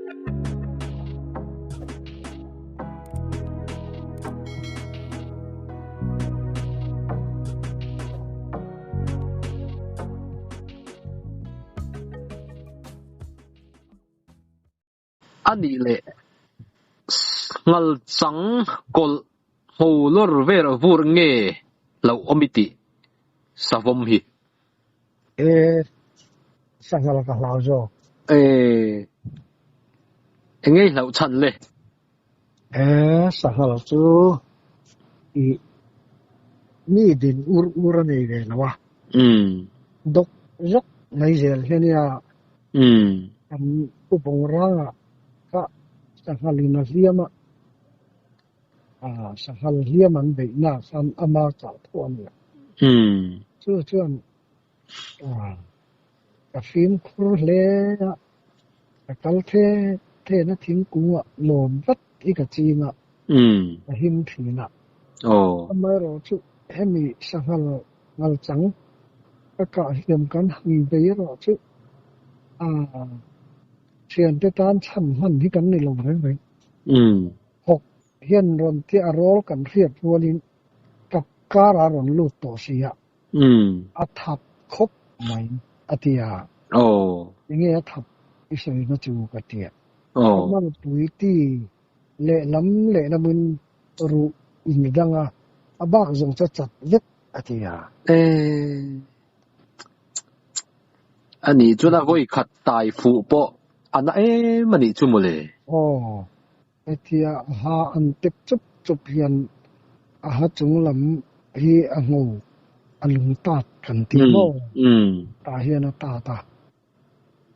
A nih leh ngal chang kawlh ho lawr ver vur nge hlauh awm i tih savawm hi? E, sanghal ka hlau zawk. E, engei hlauh chhan le? E, sanghal chu i mi din ur ur a nei ve lo a. Dawk zawk mai zel hi a nia. Kan upawng rangah kha sanghal in a hliam a, sanghal hliam an beihna khan ama kah thuah a ni a. Chu chuan ka fimkhur hle a, ka kal the thena thingkungah lawm vat hi ka ching a, ka him thin a. Amaherawh chu hemi sanghal ngalchang ka kah hliam kan han bei erawh chu thiante tan chhan hman hi kan ni lo reng reng. Hawk hian rawn tia a rawl kan hriat rualin kap karah rawn lut tawh si a, a thap khawp mai a ti a. Enge a thap i sawina chu ka ti a. Ka malpui ti lehlam lehlamin ruh indang a, a bak zawng chu a chat vek a ti a. A nih chuan a vawi khat tai fuh pawh a na em a nih chu mawle. Aw, hetia a ha an tep chup chup hian a ha chung lam hi a ngho a lung tat kan tih maw? Tah hian a tat a,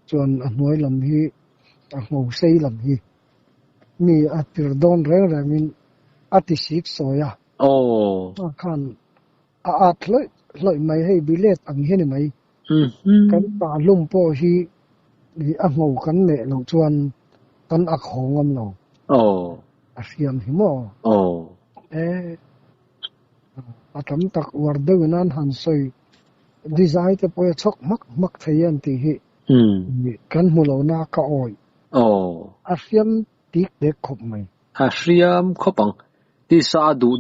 chuan a hnuai lam hi a ngho sei lam hi mi a tir dawn reng rengin a ti sik sawi a. A khan a at hlawih hlawih mai hei bilet ang hi a ni mai. Kan pa hlum pawh hi a ngho kan leh loh chuan kan ak haw ngam lo. A hriam hi maw? E, a tam tak uar deuhin an han sawi dizai te pawh hi a chhawk hmak hmak thei an tih hi kan hmu lo na ka awih. A hriam tik dek khawp mai. A hriam khawp ang. Tisa a duh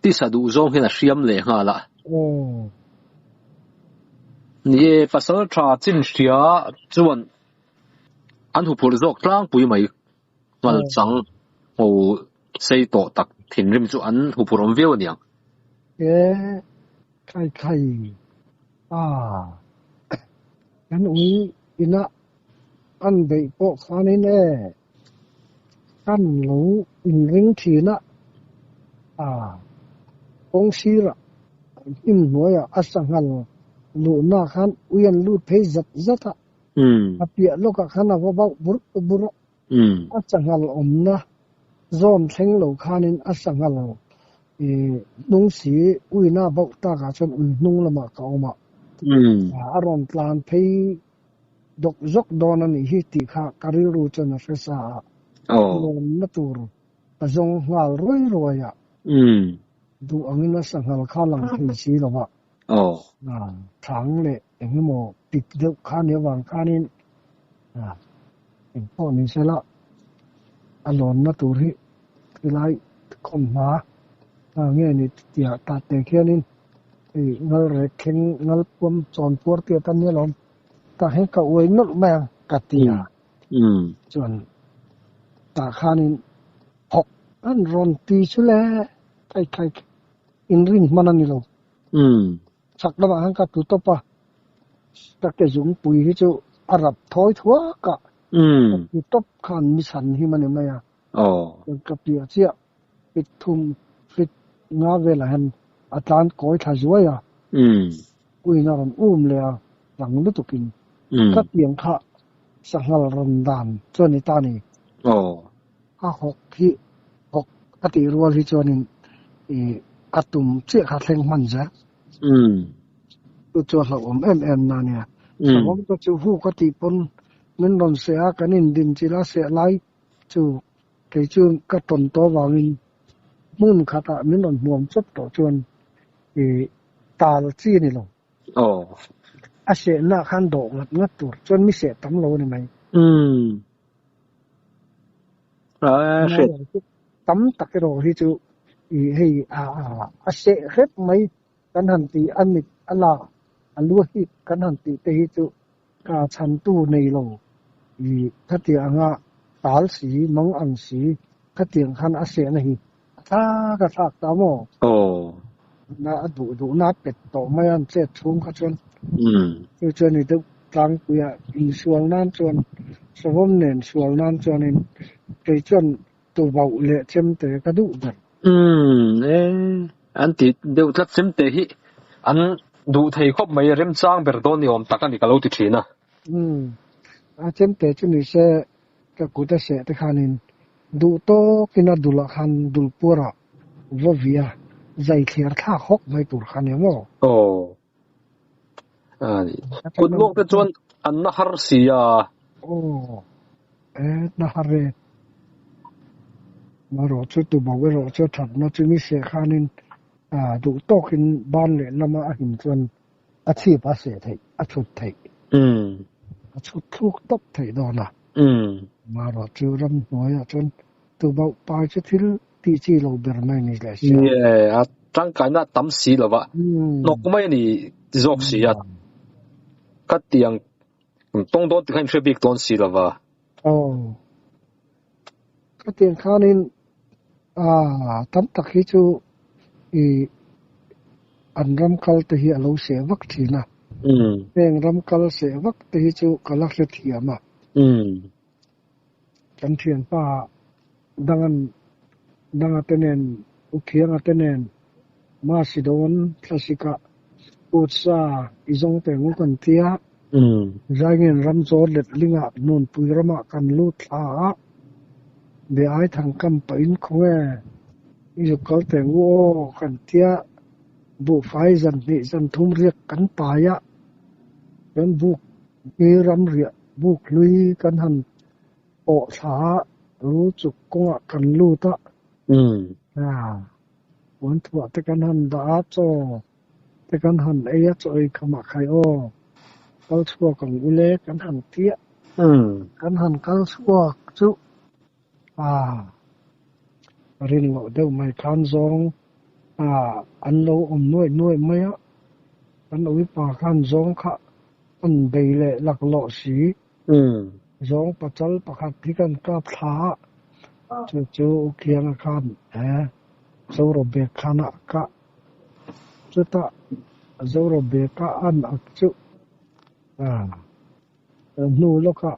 tisa duh zawng hian a hriam leh nghal a. Ni e, pasal tha chin hria chuan an huphurh zawk tlangpui mai. Ngal chang ho sei tawh tak thinrim chu an huphurh awm viau a niang. E, khai khai a, kan ui inah an beih pawh khanin e, kan lo inring thin a, a kawng sirah hnim hnuaiah a sanghal luhna khan ui an lut phei zat zat a, a piah lawkah khan a va bauh bur bur a, a sanghal awmna zawn thleng lo khanin a sanghal hnung si uina bauh takah chuan ui hnung lamah ka awm a, a rawn tlan phei dawk zawk dawn a nih hi tih kha ka rilru chuan a hre sa a, lawmna tur ka zawng nghal ruai ruai a, duh angin a sanghal kha lang thei si lo va, thang leh eng emaw pik deuh kha nih avang khanin eng pawh ni sela a lawnna tur hi tilai khawmhma nge ni tia tate khianin hei ngal rek thleng ngal puam chawn puar te atan nia lawm. Tah hian ka uai nawlh mai ang ka ti a, chuan tah khanin thawk an rawn ti chu le kai kai inrin hman a ni lo. Chhak lamah khan ka tlu tawp a, ka ke zungpui hi chu a rap thawi thuak a, ka tlu tawp khan mi chhan him a ni mai a, chuan ka piah chiah fit thum fit nga velah hian a tlan kawi thla zuai a, uin a rawn um leh a, rang lutukin ka tiang kha sanghal rawn dan chu a ni ta a ni. A hawk hi hawk a tih rual hi chuanin ih a tum chiah kha thleng hman zel. Chu chu a hlauhawm em em na a nia. Hlauhawm te chu huk a tih pawn min rawn seh a, kan indin chilh a seh lai chu Kei chu ka tawn tawh avangin hmun khatah min rawn hmuam chawp tawh chuan i tal chi a ni lo. A sehna khan dawh ngat ngat tur chuan mi seh tam lo a ni mai. A hriat. Tam tak erawh hi chu i hei a a seh hrep mai kan han tih a mit a la a lu a hip kan han tih te hi chu ka chhantu nei lo i khatiang anga tal si mang ang si khatiang khan a sehna hi a thlak a thlak ta maw? Aw. Na a duh duhna a pet tawh mai a an chet chhung kha chuan chu chuan i deuh tlangpuia insual nan chuan savawm nen sual nan chuanin kei chuan tubauh leh chemte ka duh ber. Umm e, an ti deuh tlat chemte hi an duh thei khawp mai remchang ber dawn ni awm tak a ni ka lo ti thin a. Umm, a chemte chu ni se ka kut a seh te khanin duh tawkin a dulah khan dul puarah va vih a, zai thliar thlak hawk mai tur kha nia maw? Aw. Kut lawk te chuan an na har si a. Aw, e na har e. Marawh chu tubo erawh chu thatna chu mi seh khanin duh tawkin ban leh lama a him chuan a chhip a seh theih, a chhut theih. A chhut thluk tawp theih dawn a. Marawh chu ramhnuaiah chuan tubo pai chu thil tih chi lo ber mai ni leh sia. Ni e, a tangkaina a tam si lo va, hnawk mai a ni zawk si a. Ka tiang tawng dawn tikha inhre bik dawn si lo va. Aw, ka tiang khanin ah tam tak hi chu i an ram kal te hi a lo seh vak thin a. Heng ram kal seh vak te hi chu ka la hrethiam a. Kan thianpa dangan danga te nen U Khianga te nen Masi dawn thlasika Utsa i zawng teng u kan tia. Zaingen ram zawl let lingah Nunpui ramah kan lut thla a, Be ai thang kam pahin khawnge i zuk kal teng u aw kan tia. Buhfai zan hnih zan thum riak kan pai a, kan buk hi ram riah buk hlui kan han pawh thla a, lu chuk kawngah kan lut a. Puan thuah te kan han dah a, chaw te kan han ei a, chaw ei khamah khai aw, kal chhuak ang u le kan han tiah. Kan han kal chhuak chu rin loh deuh mai khan zawng an lo awm nuaih nuaih mai a, kan uipa khan zawng kha an bei leh laklawh si. Zawng pachal pakhat hi kan kap thla a, chu chu U Khianga khan he Zorawbek khan a kah. Chutah Zorawbeka an ak chu hnu lawkah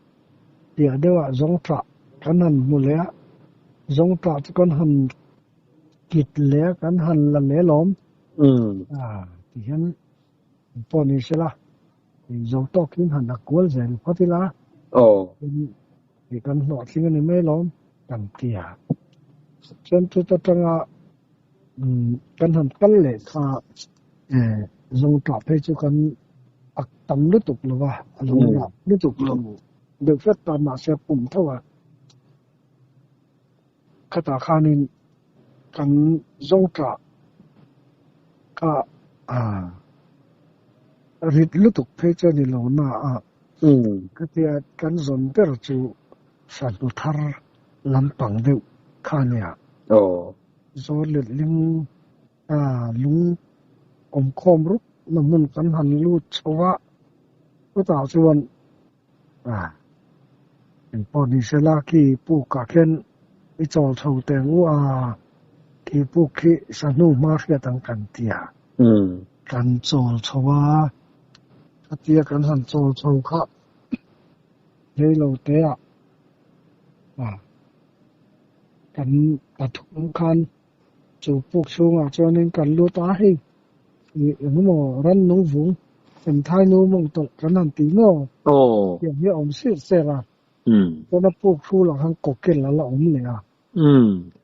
piah deuhah zawngṭah kan han hmu leh a, zawngṭah chu kan han kit leh a, kan han la leh alawm. Tihian pawh ni sela. Zo tawkin han a kual zel phawt ila. Aw. Tih kan hlawhtling a ni mai lawm kan ti a. Chuan chut atanga kan han kal leh kha Zawngṭah phei chu kan ak tam lutuk lo va, a lo rah lutuk lo deuh hret ta mahse a pum tho a. Khatah khanin kan Zawngṭah kha rit lutuk phei chu a ni lo na a, khatia kan zawn ber chu sahnu thar lampang deuh kha a nia. Zawn letling lung awmkhawm rup na hmun kan han lut chho a, chutah chuan Engpawh ni sela khi pukah khian i chawl chho teh ang u a, khi puk khi sahnu hma hriat ang kan ti a. Kan chawl chho a, khatia kan han chawl chho kha rei lo te ah kan pathum khan Chu puk chhungah chuanin kan lut a, hei ih engemaw rannung vung Emthai nu mawng tawlh kan han ti maw? Tiang hi a awm sir ser a, chuan a puk hrulah khan kawkel a la awm leh a,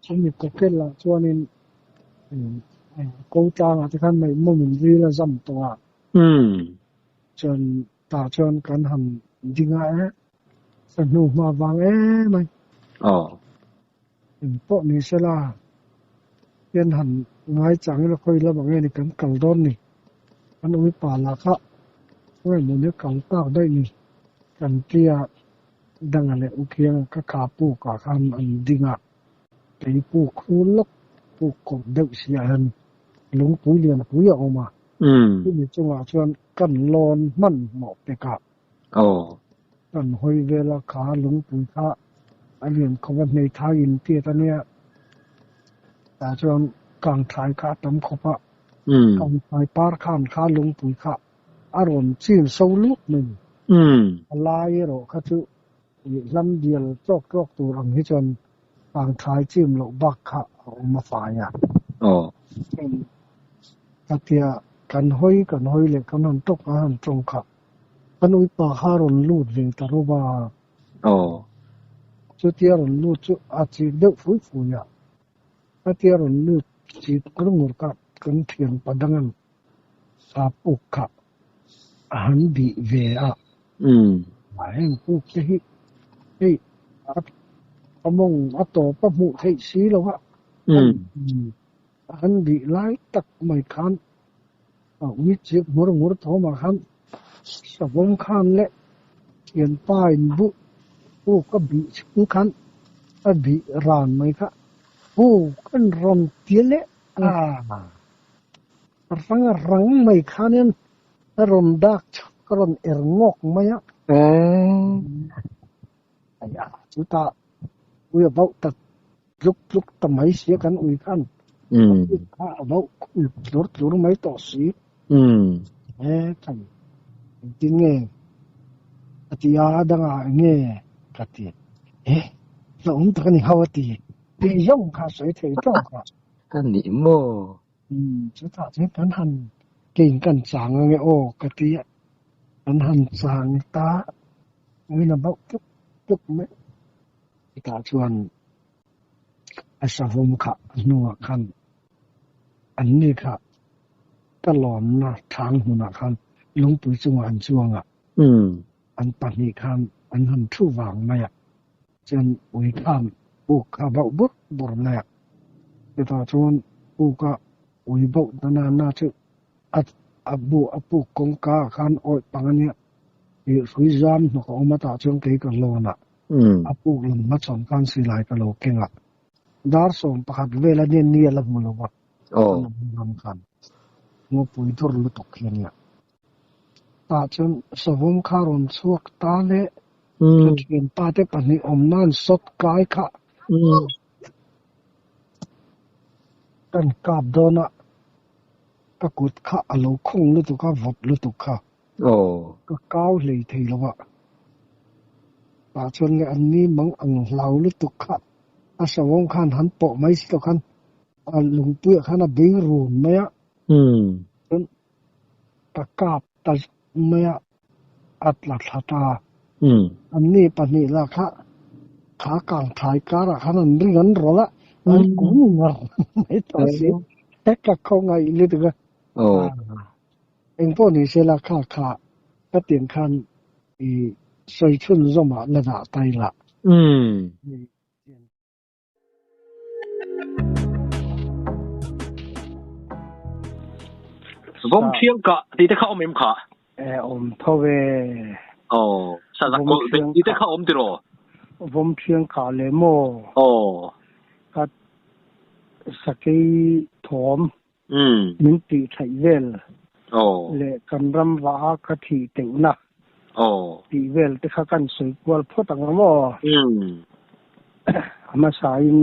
chumi kawkelah chuanin ko tlangah te khan ngaihmawm in ril a zam tawh a, chuan tah chuan kan han ding a e, sahnu hma vang em ai. Eng pawh ni sela, hian han ngai chang ila khawi lam ang nge ni kan kal dawn ni, kan uipa lah kha khawi maw ni a kal tak daih ni kan tia. Danga leh U Khianga kha kha pukah khan an ding a, kei puk hrul lawk, puk kawp deuh siah hian lungpui lianpui a awm a, chumi chungah chuan kan lawn hmanhmawh pek a. Kan hawi vel a, kha lungpui kha a lian khawp a, hmeithai in tiat a nia, tah chuan kangthlai kha a tam khawp a, kangthlai par khan kha lungpui kha a rawn chin so lut mai. A lai erawh kha chu hlam bial tawk tawk tur ang hi chuan kangthlai chim loh bak kha a awm a fai a. Khatia kan hawi kan hawi leh kan han tawk kan han tawng kha kan uipa kha a rawn lut ve ta rawp a. Chutia rawn lut chu a chik deuh fui fui a. Khatia rawn lut chik ngur ngur kha kan thianpa dang a puk kha a han bih ve a. Heng puk te hi hei a mawng a tawp a hmuh theih si lo a. A han bih lai tak mai khan a ui chik ngur ngur thawmah khan savawm khan leh thianpa in buh puk a bih chhung khan a bih ran mai kha puk an rawn ti leh a. Rang rang mai khanin a rawn dak chhuak a rawn er ngawk mai a. Aia chutah ui a bauh ta tluk tluk ta mai si a kan ui khan a puk kha a bauh khum tlur tlur mai tawh si. He kan engtin nge a ti a dangah enge ka ti he hlauhawm tak a ni ho a ti tih zawng kha sawi thei tawk a. Ka nih maw? Chutah chuan kan han kein kan chang ange aw ka ti a, kan han chang ta uin a bauh tluk tluk mai. Chutah chuan a savawm kha a hnuah khan an ni kha ka lawnna thang hmunah khan lungpui chungah an chuang a, an pahnih khan an han thu vang mai a. Chuan ui khan puk kha bauh bur bur mai a, chutah chuan puk a ui bauh ta na na chu a a bu a puk kawngka ah khan awih pang a nia, ih hrui zam hnawk a awm a tah chuan kei ka lawn a, a puk lam hmachhawn khan silai ka lo keng a, dar 11 vel a nia ni a la hmu lo a, a lam ram khan ngawpui dur lutuk hi a nia. Tah chuan savawm kha rawn chhuak ta le, ka thianpa te pahnih awm nan sawt kai kha kan kap dawn a, ka kut kha a lo khawng lutuk a, vawt lutuk kha ka kau hlei thei lo a. Tah chuan nge an ni mang ang hlau lutuk kha a savawm khan han pawh mai si lo khan a lungpuiah khan a bei run mai a. Chuan Ka kap ta zuk mai a, a tla thla ta. An ni pahnih lah kha kha kang thlai karah khan an ring an rawlh a, an kung ngar mai tawh si. Ka khawngaih lutuk a. Engpawh ni se la kha kha ka tiang khan i sawi chhunzawmah la dah ta ila. Vawm thiang kah tih te kha awm em kha? E awm tho ve. Aw, sa zak kawlh beh tih te kha awm tiraw? Vawm thiang kah leh maw? Aw. Ka sakei thawm min tih thaih vel leh kan ram vah a ka thih teuhna tih vel te kha kan sawi kual phawt ang a maw? A hmasain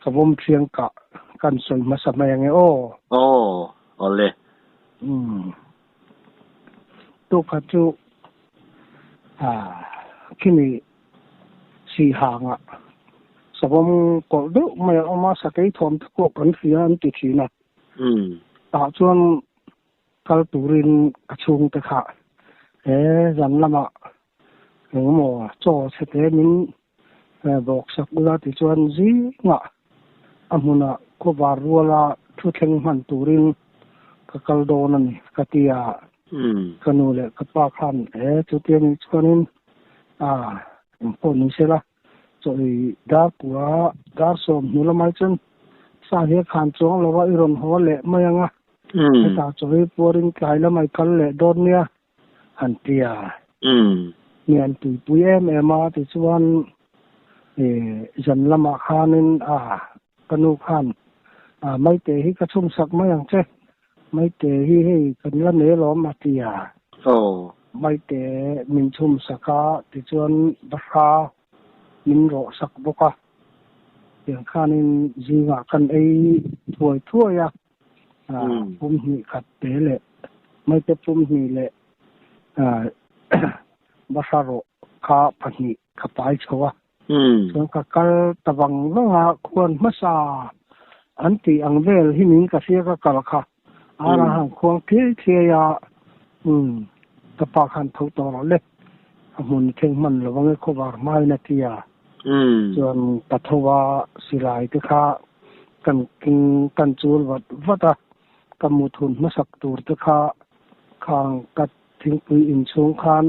ka vawm thiang kah kan sawi hmasa mai ang e aw. Aw, awle. Tukhat chu khimi sihangah savawm kawlh deuh mai a awm a, sakei thawm te pawh kan hria an ti thin a. Tah chuan kal turin ka chhungte kha he zan lamah engemaw chaw chhe te min bawk sak ula tichuan zingah a hmunah khawvar ruala thu thleng hman turin ka kal dawn a ni ka ti a. Ka nu leh ka pa khan he chutia nih chuanin a engpawh ni sela chawi dar kua dar 10 hnu lamah chuan sa hi a khan chuang lo a i rawn haw leh mai ang a. Hetah chawi puarin tlai lamah i kal leh dawn nia han ti a. Mi an tuipui em em a, tichuan zan lamah khanin a ka nu khan Maite hi ka chhumsak mai ang che, Maite hi hei kan la nei alawm a ti a. Maite min chhumsak a, tichuan Bahra min rawhsak bawk a, tiang khanin zingah kan ei thuai thuai a. Pum hnih khat te leh Maite pum hnih leh Bahra rawh kha pahnih ka pai chho a. Chuan ka kal ta vang vang a, khuan hmasa an tih ang vel hi min ka hria ka kal kha. Ara han khuang thliai thliai a, ka pa khan tho tawh rawh le, a hmun thleng hman lo ang e khawvar hmain a ti a. Chuan ka tho a, silai te kha kan king kan chul vat vat a, ka mut hun hmasak tur te kha khang ka thingpui inchhung khan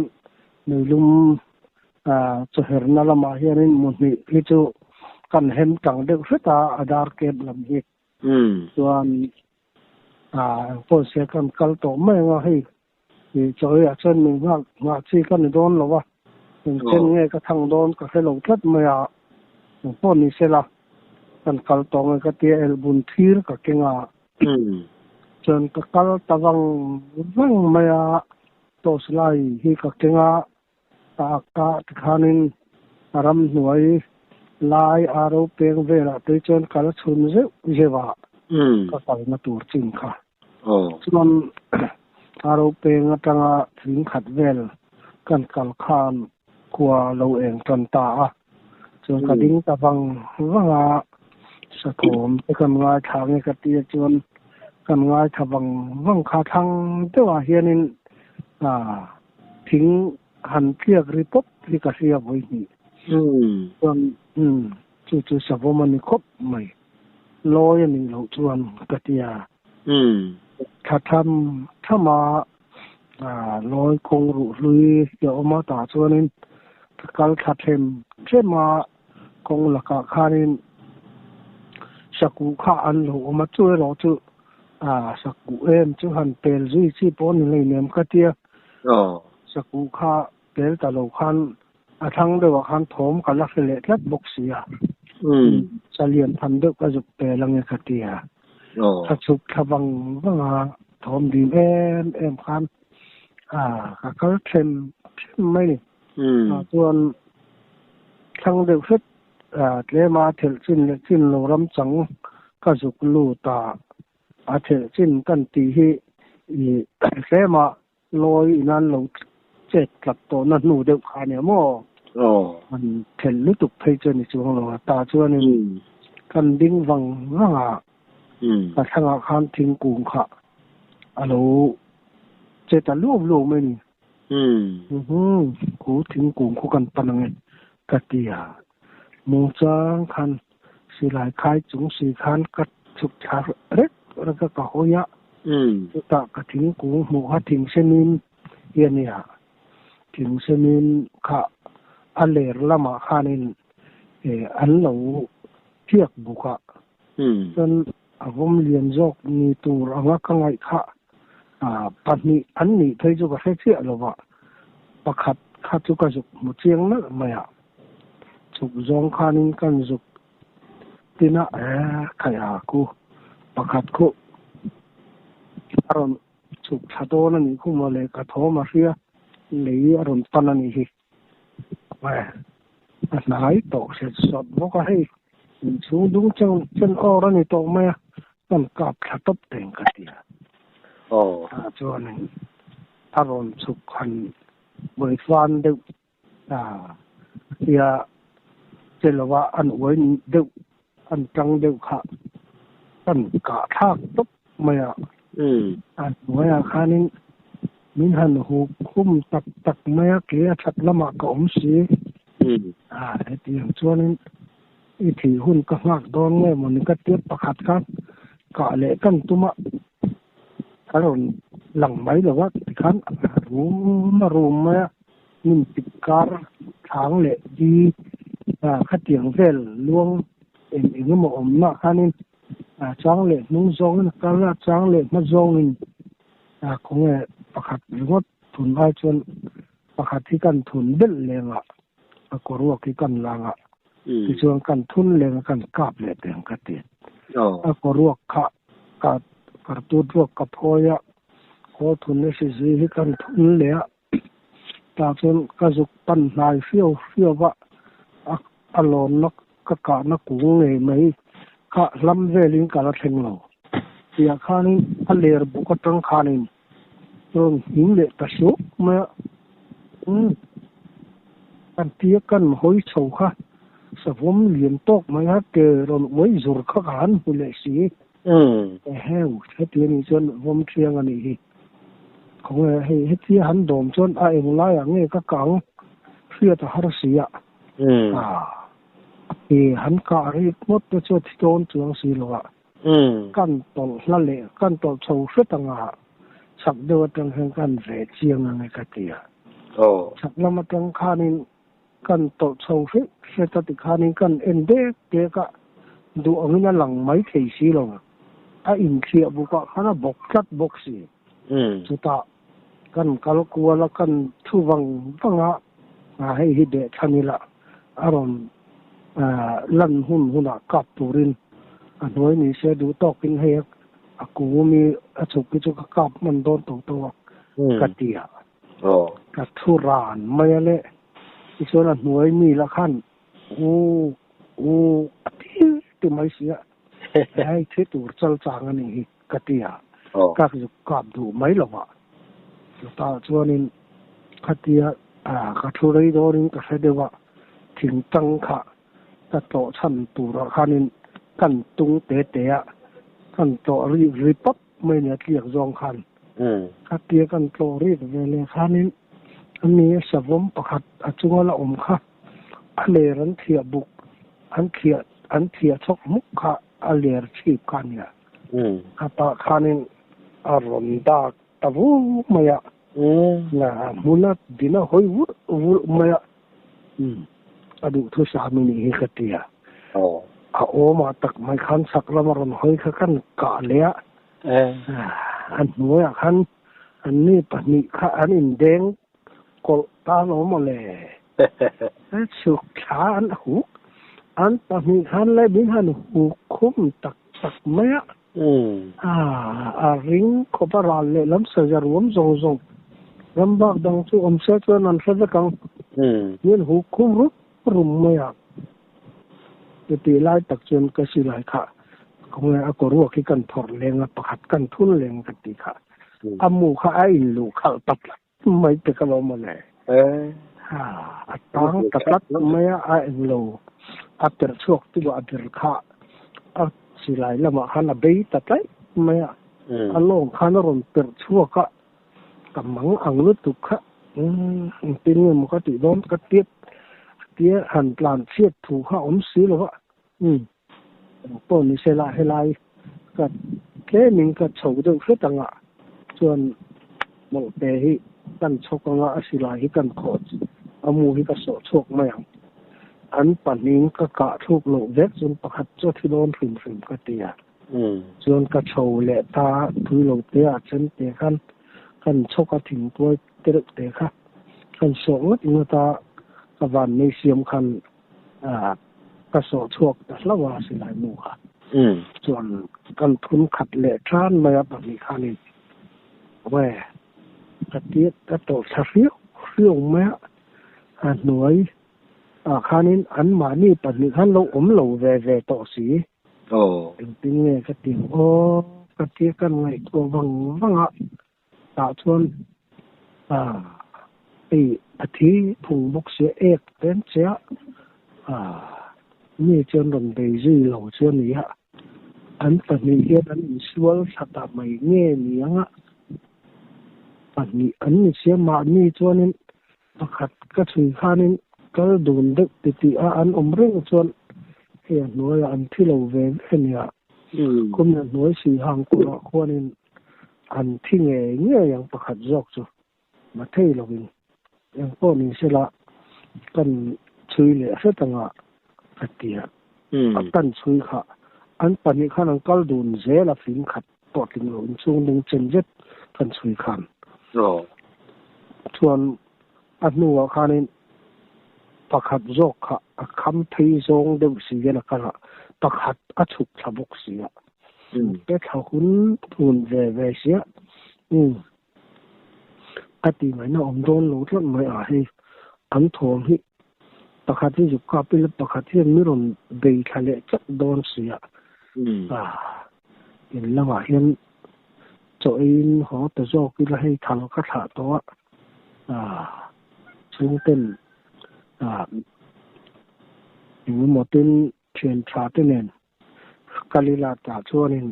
meilum Chawherna lamah hianin muhnih hi chu kan hem tang deuh hret a, a dar kep lam hi. Chuan engpawh se kan kal tawh mai ang a, hei chawiah chuan min nghak nghah chi ka ni dawn lo a, engchen nge ka thang dawn ka hre lo tlat mai a, engpawh ni sela kan kal tawh nge ka tia elbun thir ka keng a. Chuan ka kal ta vang vang mai a, torch lai hi ka keng a. Tak ah tikhanin a ramhnuai lai a ro peng velah te chuan kal chhun zeuh zeuh a ka kalna tur chin kha. Chuan a ro peng atanga thing khat vel kan kal khan khua lo eng tan ta a. Chuan ka ding ta vang vang a, sathawm te kan ngaithla nge ka tia chuan kan ngaithla vang vang kha thlang deuhah hianin Thing han tliak ri pawp hi ka hria vawi hnih. Chuan umm chu chu savawm a ni khawp mai. Lawi a nih loh chuan ka ti a. Thla tham tham a lawi kawng ruh hlui hi a awm a tah chuanin ka kal thla them them a kawng lakah khanin sakuh kha an lo awm a chu erawh chu Sakuh em chu han pel zui chi pawh ni hleinem ka tia. Sakuh kha pel ta lo khan a thlang deuhah khan thawm ka la hre leh tlat bawk si a. Chalian tham deuh ka zuk pel ange ka tia. Ka chhuk thla vang vang a, thawm dim em em khan ka kal them them mai ni. Chuan thlang deuh hret Tlema thelh chin leh chin lo ram chang ka zuk lut a, a thelh chin kan tih hi i tlema lawi in an lo chet tlat tawhna hnu deuh kha ania maw? An thelh lutuk phei chu a ni chuang lo a, tah chuanin kan ding vang vang a, ka thlangah khan thingkung kha a lo che ta luau luau mai a ni. Khu thingkung khu kan pan ang e ka ti a. Mungchang khan silai khai chung si khan ka chhuk thla rek rek a ka hawi a. Chutah ka thingkung hmuh kha thingsenin hi a nia. Thingsenin kha a ler lamah khanin an lo thiak buk a. Chuan a vawm lian zawk ni tur anga ka ngaih kha pahnih an nih phei chu ka hre chiah lo va, pakhat kha chu ka zuk hmu chiang nalh mai a, chhuk zawng khanin kan zuk tin a, khaih a khu pakhat khu a rawn chhuk thla dawn a nih khu mawle ka thawm a hria lei a rawn pan a nih hi. A hnai tawh hret sawt bawk a, hei inchhung dung chen awr a ni tawh mai a, kan kap thla tawp teng ka ti a. Tah chuanin a rawn chhuk han vawi fan deuh a tia che lova an uai deuh an tang deuh kha kan kah thlak tawp mai a. A hnuaiah khanin min han hup khum tak tak mai a, kei a that lamah ka awm si. Hetiang chuanin i thih hun ka nghak dawn nge mawni ka tia pakhat kha kah leh kan tum a, a rawn lang mai lo va tikhan a rum a rum mai a, hmun pit kar thlang leh di khatiang vel luang eng eng emaw awmnaah khanin A chang leh hnung zawngin a kal a, a chang leh hma zawngin khawnge pakhat ringawt tun lai chuan Pakhat hi kan thun belh leng a, a kaw ruak hi kan lang a, tichuan kan thun leng a kan kap leh teh ang ka ti. A kaw ruak kha ka kartut ruak ka phawi a, kaw thun a si zui hi kan thun leh a, tah chuan ka zuk pan hnai hriau hriau a, a lawnna ka kahna kung ngei mai kha hlam velin ka la thleng lo. Tiah khanin a ler buk atang khanin rawn hnim leh ta suak mai a, umm kan tia kan hawi chho kha savawm lian tawk mai a ke rawn uai zur kha ka han hmu leh si. Eheu, heti anih chuan vawm thiang anih hi. Khawnge hei hetia han dawm chuan a englaiah nge ka kang hriat a har si a. A ke han kah rik ngawt te chu a thi dawn chuang si lo a. Kan tawlh hla leh kan tawlh chho hret anga chhak deuh atang hian kan ve chiang ang e ka ti a. Chhak lam atang khanin kan tawlh chho hret hret a tikhanin kan en dek dek a, duh angin a lang mai thei si lo. A inthliah bukah khan a bawk tlat bawk si. Chutah kan kal kual a, kan thu vang vang a, hei hi beh chhan ila a rawn lan hun hunah kap turin a hnuai ni se duh tawkin hei a kung mi a chhuk hi chu ka kap hman dawn tawh tawh a ka ti a. Ka thu ran mai a le. Tichuan a hnuai mi lah khan u u a ti ti mai si a, hei thi tur chal chang a nih hi ka ti a, ka zuk kap duh mai lo a. Chutah chuanin khatia ka thu rei dawnin ka hre deuh a, thingtang kha ka tlawh chhan turah khanin kan tung te te a, kan tlawh rik ri pawp mai nia tliak zawng khan. Khatia kan tlawh rik ve leh khanin ani savawm pakhat a chunga la awm kha a ler an thiah buk an thiah an thiah chhawk hmuk kha a ler chhip kha ania. Khatah khanin a rawn dak ta vur mai a, a hmun a din a hawi vurh vurh mai a, a duhthusam i nih hi ka ti a. A awmah tak mai khan chhak lama rawn hawi kha kan kah leh a, a hnuaiah khan anni pahnih kha an indeng kawlh ta lo maw le. Chhuk thla an huk, an pahnih khan le min han huk khum tak tak mai a. A ring khawp a ral leh lam saza ruam zawng zawng ram bak dang chu awm se chuan an hre vek ang. Min huk khum rup rum mai a. Chutih lai tak chuan ka silai kha khawnge a kaw ruak hi kan phawrh leng a, pakhat kan thun leng ka tih kha. A mu kha a inluh khalh ta tlat mai te ka lo maw le. A tang ta tlat mai a, a englo a perh chhuak tu a ber kha a silai lamah khan a bei ta tlaih mai a. A lawng khan a rawn perh chhuak a, ka mang ang lutuk kha engtin nge maw ka tih dawn ka tiat tia han tlan chhiat thu kha a awm si lo va. Pawh ni se la helai ka tlemin ka chho deuh hret anga chuan mawlhte hi kan chhawk anga a silai hi kan khawh a mu hi ka sawh chhuak mai ang. An pahnihin ka kah thluk loh vek chuan pakhat chu a thi dawn hrim hrim ka ti a. Chuan ka chho leh ta tui lo te ah chen te khan kan chhawk a thingtuai te reuh te kha kan sawh ngawt ngawt a ka van nei siam khan Ka sawh chhuak ta hlauh a silai mu kha. Chuan kan thun khat leh tan mai a pahnih khanin we ka tiat ka tawlh thla hriau hriau mai a, a hnuai ah khanin anmahni pahnih khan lo awm lo ve ve tawh si. Engtin nge ka ti ang aw ka tia kan ngaihtuah vang vang a. Tah chuan hei a thi phung bawk sia ek tlem che a, mi chuan rawn bei zui lo chu a ni a, an pahnih hian an insual thla ta mai nge ni ang a, pahnih an ni sia mahni chuanin pakhat ka chhui khanin kal dun deuh titih a an awm reng chuan hei a hnuaiah an thi lo ve ve nia. Khumna hnuai si hang kawrah khuanin an thi ngei ngei ang pakhat zawk chu ma thei lovin engpawh ni sela kan chhui leh hret anga ka ti a. A kan chhui kha an pahnih khan an kal dun zel a fim khat pawh tling lo in chung lung chen zet kan chhui khan. Chuan. A hnuah khanin pakhat zawk kha a kham phei zawng deuh si hian a kal a, pakhat a chhuk thla bawk si a. Pe thla hun thun ve ve sia. Umm. Ka tih ngaihna awm dawn lo tlat mai a hei. An thawm hi pakhat hi zuk kap ila pakhat hian mi rawn bei thla leh tlat dawn si a. Ah. In lamah hian chaw eiin haw ta zawk ila hei thal ka thlah tawh a. Ah. Chhungten ah engemaw tin thian tha te nen kal ila tah chuanin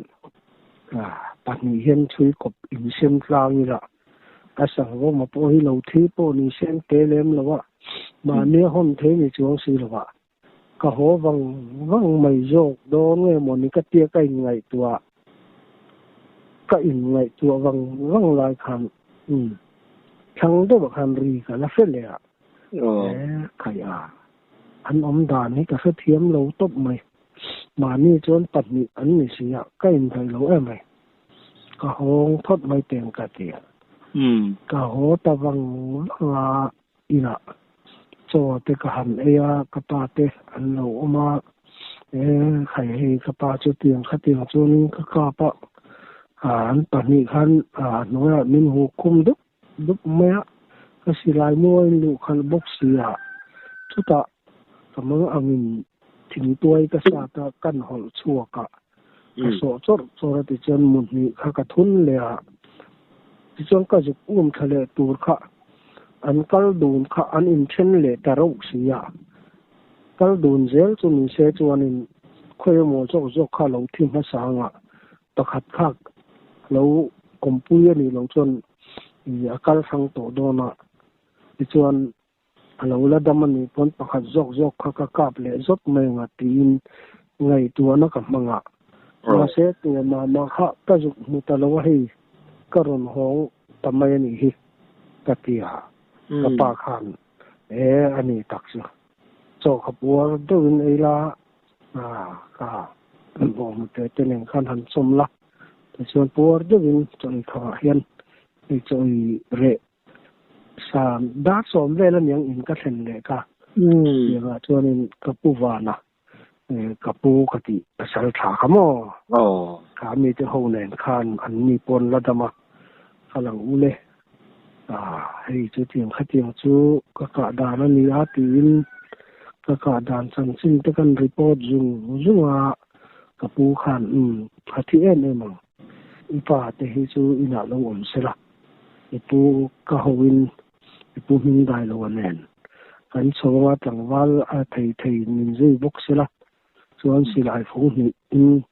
ah pahnih hian chhui kawp insem tlang ila a sangvawma pawh hi lo thi pawh ni sen te lem lo a, mahni a hawn thei ni chuang si lo a, ka haw vang vang mai zawk dawn nge mawni ka tia ka inngaihtuah ka inngaihtuah vang vang lai khan umm thlang deuhah khan ri ka la hre leh a, e khaih a. An awm dan hi ka hrethiam lo tawp mai. Mahni chuan pahnih an ni si a, ka indaih lo em mai. Ka hawng phawt mai teng ka ti a. Ka haw ta vang vang a, inah chaw te ka han ei a, ka pa te an lo awm a, e khai hei ka pa chu tiang khatiang chuanin ka kap a, an pahnih khan a hnuaiah min huh khum dup dup mai a, ka silai muain luh khalh bawk si a, chutah ka mang angin thingtuai ka sat a, kan hawlh chhuak a, ka sawh chawrh chawrh a tichuan mu hnih kha ka thun leh a, tichuan ka zuk um thla leh tur kha an kal dun kha an inthen leh ta reuh si a, kal dun zel chu ni se chuanin khawi emaw zawk zawk kha lo thi hmasa anga pakhat kha lo awmpui a nih loh chuan ih a kal hrang tawh dawn a, tichuan a lo la dam a nih pawn pakhat zawk zawk kha ka kap leh zawt mai ang a tiin ngaihtuahna ka hmang a. Mahse tua mah mah kha ka zuk hmu ta lo a hei ka rawn hawng ta mai a nih hi ka ti a, ka pa khan e a ni tak chu chaw kha puar deuhin ei la Ka bawm te te nen khan han chawm la, tichuan puar deuhin chaw ei khawah hian hei chaw ei reh sa dar sawm vel aniang in ka thlen leh ka. Tiangah chuanin ka pu vana ka pu ka tih pasal tha kha maw? Kha mite ho nen khan an ni pawn la dam a, ka lang ule Hei chutiang khatiang chu ka kah dan a ni a tiin ka kah dan chanchin te kan report zung zung a, ka pu khan umm a thi em em ang, i pa te hi chu inah lo awm sela, i pu ka ho in i pu hming dai lo a nen kan chho anga tlangval a thei thei min zui bawk sela Chuan silai fung hnih in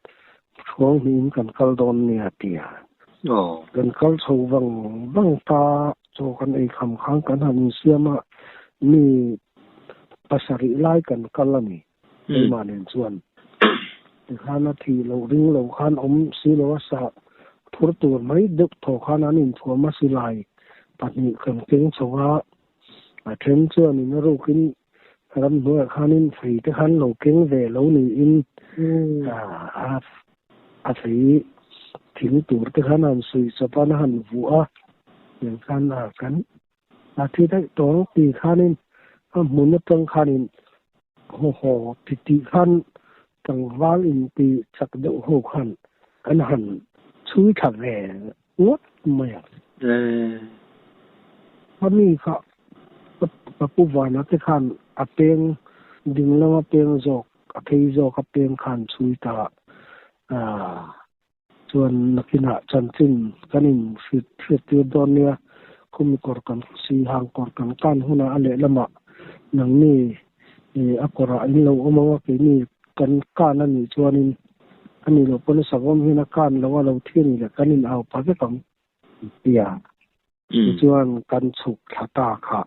thuang hnih in kan kal dawn nia ti a. Kan kal chho vang vang ta chaw kan ei kham khan kan han insiam a, mi pasarih lai kan kal a ni keimah nen chuan. Tikhan a thih loh ring lo khan awm si lo a sa phur tur mai deuh thaw khan an inthuam a silai pahnih kan keng chho a, a then chuan in a rukin Ramhnuaiah khanin fei te khan lo keng ve lo niin a fei thing tur te khan a han suih chawp a, a han vuah a, tiang khan a kan a thi daih tawh ang ti khanin a hmun atang khanin haw haw ti tih khan tlangval inti chak deuh ho khan an han chhui thla ve ngawt mai a. A mi kha ka pu Vana te khan a peng ding lama peng zawk a phei zawk a peng khan chhui ta a chuan nakinah chanchin kan in hriat hriat tir dawn nia khumi kawr kan si hang kawr kan kan hunah a lehlamah nangni a kawrah in lo awm ang a keini kan kan a nih chuanin A nih loh pawn savawm hian a kan lo a lo thi a nih leh kan in au pah vek ang tia. Tichuan kan chhuk thla ta kha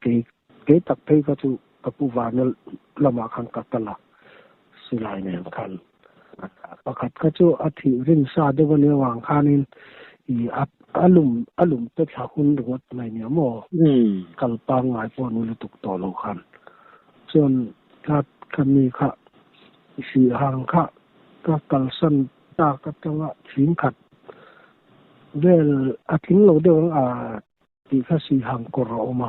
kei kei tak phei kha chu ka pu vana lamah khan ka kal a silai nen khan pakhat kha chu a thih rin sa deuh a nia vang khanin ih a a lum a lum te thla hun ringawt mai nia maw kal pangngai pawh ni lutuk tawh lo khan chuan Tlat ka mi kha hrih hang kha ka kalsan tak atanga thing khat vel a tling lo deuh ang a. Tih kha Sihang kawr a awm a,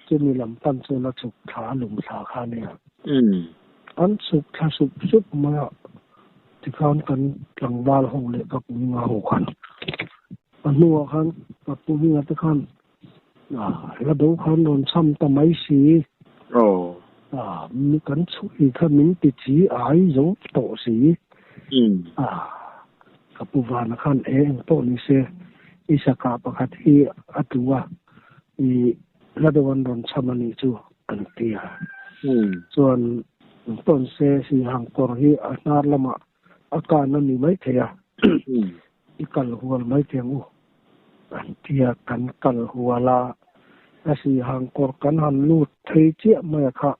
chumi lam pan chuan a chhuk thla a lum thla kha a nia. An chhuk thla sup sup mai a, tikhan kan tlangval ho leh ka pu hminga ho khan a hnuah khan ka pu hminga te khan hla do khan rawn cham ta mai si. Kan chhui kha min ti chi ai zo tawh si. Ka pu Vana khan e eng pawh ni se i saka pakhat hi a tlu a, i hla deuh an rawn cham a nih chu an ti a. Chuan eng pawh ni se Sihang kawr hi a hnar lamah a kan a ni maithei a, i kal hual maithei ang u an ti a, kan kal hual a, a Sihang kawr kan han lut thei chiah mai a kha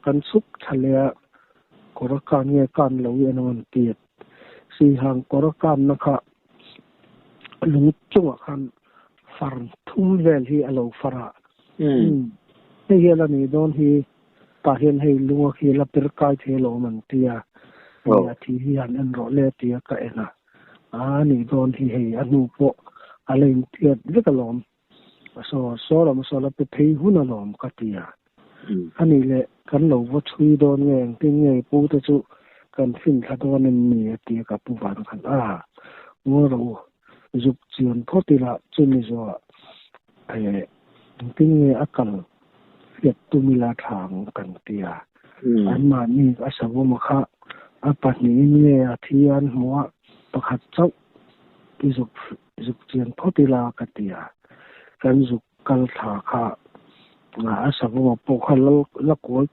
kan chhuk thla leh a, kawr a kan nge kan lo i eng an ti a. Sihang kawr a kanna kha lung chungah khan far thum vel hi a lo far a. Hei hi a la nih dawn hi tah hian hei lunga khi la per kai thei alawm an ti a. Hei a thi hi han en rawh le tia ka en a. A nih dawn hi hei a hnu pawh a la intiat vek alawm. Saw saw lam saw la pe phei hun alawm ka ti a. Ani leh kan lo va chhui dawn nge engtin nge pu te chu kan fin thla dawn em ni a ti a ka pu van khan a ngawi rawh u zuk chian phawt ila chumi zawhah eh engtin nge a kal hriat tum ila tha ang kan ti a. Anmahni a savawm a kha a pahnihin nge a thi an hmu a pakhat chauh i zuk Zuk chian phawt ila ka ti a, kan zuk kal thla kha a savawma pawh kha la kawi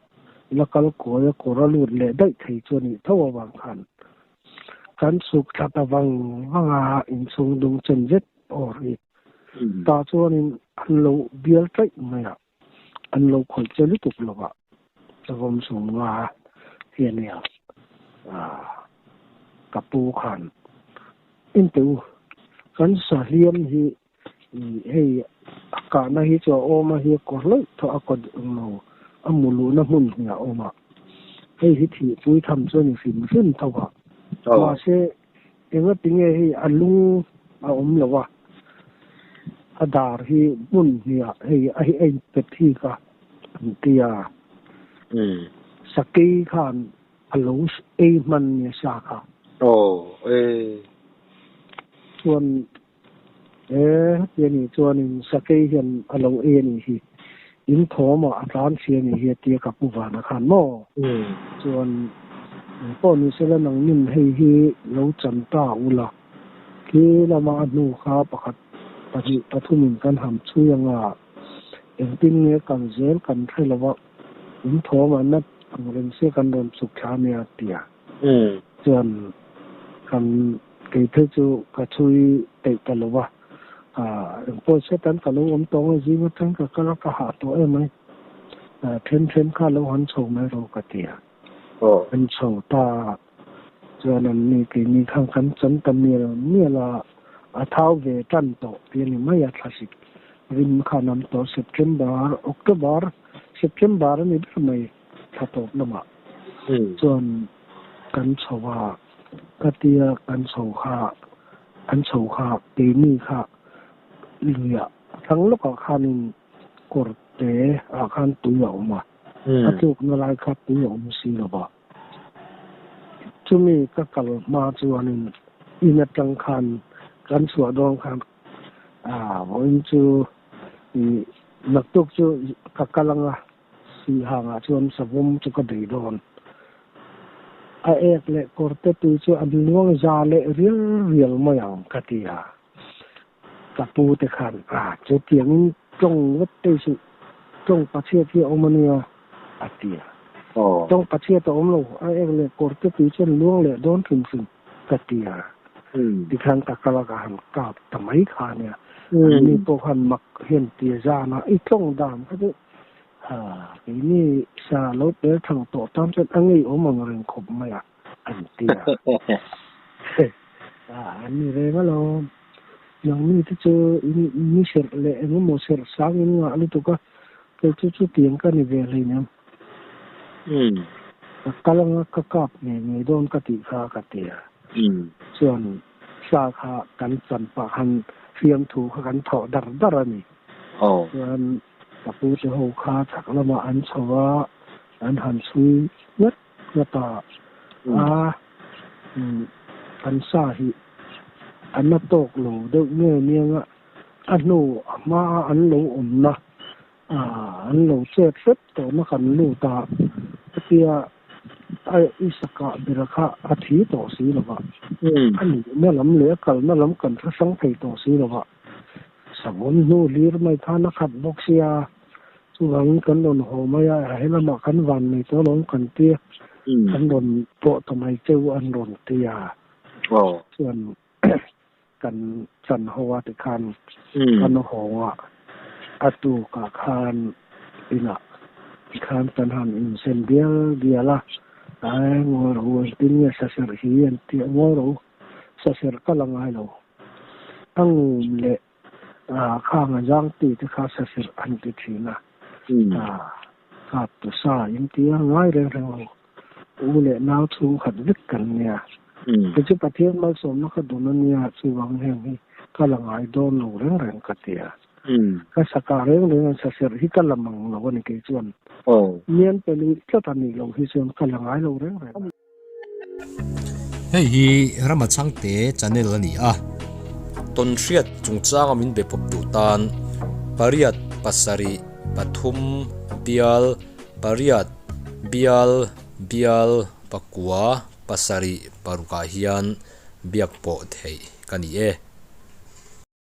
la kal kawi a kawr a lut leh daih thei chu a nih tho avang khan kan chhuk thla ta vang vang a, inchhung dung chen zet awr hi tah chuanin an lo bial tlaih mai a, an lo khawih che lutuk lo a, savawm sum nga hi a nia ka pu khan. Inte u, kan sahliam hi hei a kahna hi chu a awm a hi a kawr hlauh tawh a kawt lo a mu luhna hmun hi a awm a, hei hi thihpui tham chu a ni hrim hrim tho a, mahse engatinge hei a lung a awm lo a, a dar hi hmun hnih ah hei a inpet hi ka an ti a, sakei khan A lo ei hman nia sa kha. Aw e. Chuan e heti a nih chuanin sakei hian a lo ei a nih hi. In thawmah a tlan si a nih hi a tia ka pu Vana khan maw? Chuan engpawh ni sela nangnin hei hi lo chan ta ula, khi lama a hnu kha pakhat pahnih pathumin kan ham chhui anga engtin nge kal zel kan hre lo a. In thawm a nat ang reng sia kan rawn chhuk thla ania tia. Chuan kan kei phei chu ka chhui peih ta lo va. Engpawh se tan ka lo awm tawh ang a, zing atang ka kal a, ka hah tawh em mai. Then then kha lo han chho mai rawh ka tia. An chho ta a, chuan an ni keini khan kan chan ta mial mial a, a thau ve tan tawh tih a ni mai a, thlasik rim khan an tawh September, October, September a ni ber mai thla tawp lamah chuan kan chho a, ka tia kan chho kha an chho kha keini kha luiah thlang lawkah khanin kawr te ah khan tui a awm a. A tlukna lai kha tui a awm si lo va. Chumi ka kal hma chuanin in atang khan kan chhuah dawn khan vawiin chu naktuk chu ka kal anga Sihangah chuan savawm chu ka bei dawn. A ek leh kawrte tui chu an luang za leh rial rial mai ang ka ti a. Ka pu te khan a chutiangin tawng vek te suh, tawng pachhiat hi a awm a nia a ti a. Tawng pachhiat a awm lo, a ek leh kawr te tui chuan luang leh dawn hrim hrim ka ti a. Tikhan ka kal a ka han kap ta mai kha a nia. Anni pawh khan mak hian ti a zan a, i tawng dan kha chu keini sa lo pel thang tawh tan chuan a ngeiawm ang reng khawp mai a. an ti a. An ni reng alawm. Nangni te chu in ni serh leh eng emaw serh sang in ngah lutuk a, kei chu chutiang ka ni ve hleinem. Ka kal anga ka kap ngei ngei dawn ka tih kha ka ti a. Chuan sa kha kan chan pah khan fiamthu kha kan thawh dar dar a ni. Aw. Chuan ka pu te ho kha chhak lamah an chho a, an han chhui nghat nghat a, a kan sa hi a na tawk lo deuh nge niang a, a hnu a hmaa an lo awmna an lo chet hrep tawhna kan lut a, hetia a Isaka bera kha a thi tawh si lo va, a luhna lam leh a kalna lam kan hre hrang thei tawh si lo va, savawm hnu hlir mai khan a khat bawk sia, chuvangin kan rawn haw mai a, he lamah kan van nei tawh alawm kan tia, kan rawn pawh ta mai cheu an rawn tia, chuan kan chan ho a tikhan kan hawng a, a tukah khan inah tikhan kan han insem bial bial a, ai ngawi rawh u engtin nge saserh hi an ti a, ngawi rawh u saserh ka la ngai lo, a ngum leh khang a zang ti te kha saserh an ti thin a, kap tu sa in ti a, ngai reng reng lo. U leh nau chhungkhat vek kan nia. Kei chu Pathian malsawmna ka dun a nia, chuvang heng hi ka la ngai dawn lo reng reng ka ti a. Ka saka reng reng an saserh hi ka la mang lo a ni kei chuan. Mian pe lui tlat a nih loh hi chuan ka la ngai lo reng reng a. Hei hi Rama Chhangte channel a ni a. Tawnhriat chungchanga min be pawp duh tan pariat pasarih pathum bial pariat bial bial pakua pasarih parukah hian biak pawh theih ka ni e.